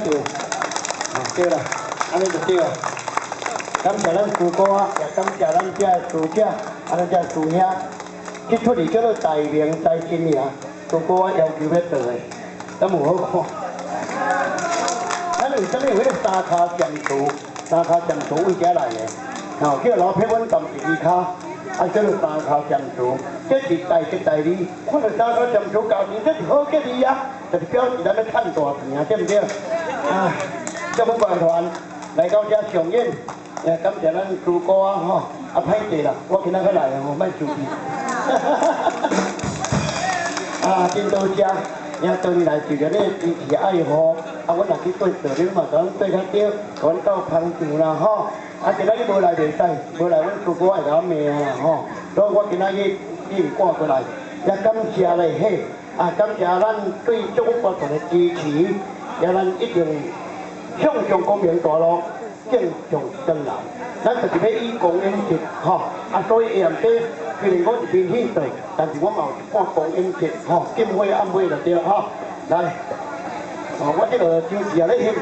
聽著，對啦，按呢就對啊。感謝咱師哥啊，也感謝咱遮師姐，啊咱遮師兄，這出戲叫做《大明財神爺》，師哥我要求欲做的，敢有好看？咱為啥物有彼個三跤禪師？三跤禪師為遮來的？吼，叫老撇阮踮一支跤，啊叫做三跤禪師，這是大吉大利。看著三跤禪師交錢，這是好吉利啊！就是表示咱欲趁大錢啊，對毋對？啊，這阮樂團來到遮上演，也感謝咱師哥啊吼，啊歹勢啦，我今仔閣來吼，莫生氣。啊，真多謝，也多年來受著你的支持愛護，啊，阮若去對做，恁嘛共阮對較對，共阮鬥捧場啦吼。啊，今仔日無來袂使，無來阮師哥會共我罵啦吼。所以我今仔日已經趕過來，也感謝咧嘿，啊，感謝咱對中國團的支持，也咱一定向上光明大路，敬重真人。咱就是欲以公演節吼，啊，所以下暗底雖然講是邊戲對，但是我嘛有一半公演節吼，禁火暗火就對吼。來，哦，我這個酒是也咧翕。